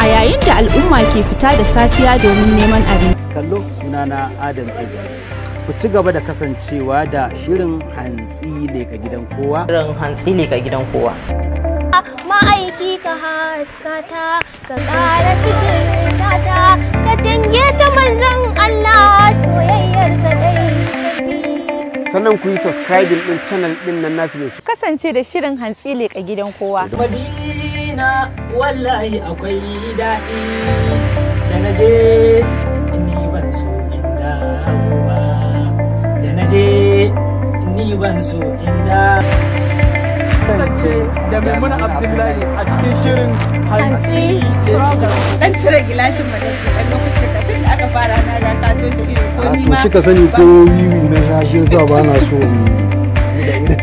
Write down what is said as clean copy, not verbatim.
Yayin da al'umma ke fita da safiya domin neman abinci. Kallo, sunana Adam Eza. Ku ci gaba da kasancewa da shirin Hantsi Leka Gidan Kowa. Shirin Hantsi Leka Gidan Kowa. Ma'aiki, ka haskata, ka ƙara sitirta ta, ka dange ta, manzon Allah, soyayyar ka dai. Sannan ku yi subscribing din channel din nan nasu mai Kasance da shirin Hantsi Leka Gidan Kowa. Madina wallahi akwai daɗi, da na je ni ban so in dawo ba, da na je ni ban so in dawo. Kasance da Maimuna Abdullahi a cikin shirin Hantsi. Dan cire gilashin madas dan ga fuskar ka, tun da aka fara na ga ka toshe ido, ko ni To ma kika sani ko wiwi na sha, shi yasa ba na so in buɗe ido.